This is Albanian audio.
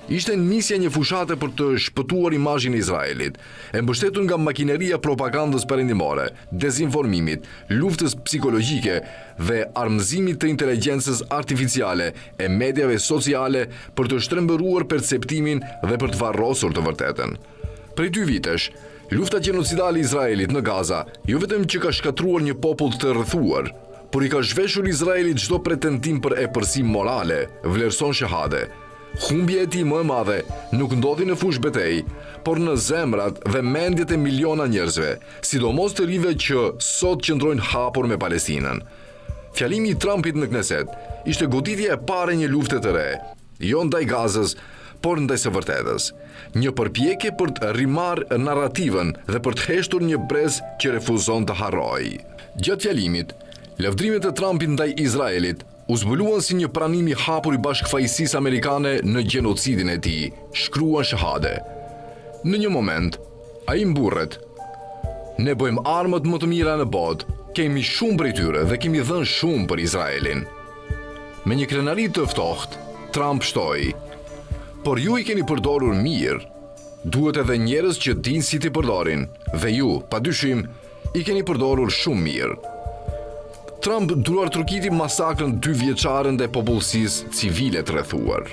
ishte nisja e një fushate për të shpëtuar imazhin e Izraelit, e mbështetur nga makineria e propagandës perëndimore, dezinformimit, luftës psikologjike dhe armëzimit të inteligjencës artificiale e mediave sociale për të shtrembëruar perceptimin dhe për të varrosur të vërtetën. Prej dy vitesh, lufta gjenocidale e Izraelit në Gaza jo vetëm që ka shkatërruar një popull të rrethuar, por i ka zhveshur Izraelit çdo pretendim për epërsi morale, vlerëson Shehade. Humbja e tij më e madhe nuk ndodhi në fushëbetejë, por në zemrat dhe mendjet e miliona njerëzve, sidomos të rinjve që sot qëndrojnë hapur me Palestinën. Fjalimi i Trumpit në Knesset ishte goditja e parë e një lufte të re, jo ndaj Gazës, por ndaj së vërtetës. Një përpjekje për të rimarrë narrativën dhe për të heshtur një brez që refuzon të harrojë. Gjatë fjalimit, lavdërimet e Trumpit ndaj Izraelit u zbuluan si një pranim i hapur i bashkëfajësisë amerikane në gjenocidin e tij, shkruan Shehade. Në një moment, ai mburret, Ne bëjmë armët më të mira në botë, kemi shumë prej tyre dhe kemi dhënë shumë për Izraelin. Me një krenari të ftohtë, Trump shtoi, Por ju i keni përdorur mirë. Duhet edhe njerëz që dinë si t'i përdorin, dhe ju, pa dyshim, i keni përdorur shumë mirë. Trump duartrokiti masakrën dyvjeçare ndaj popullsisë civile të rrethuar.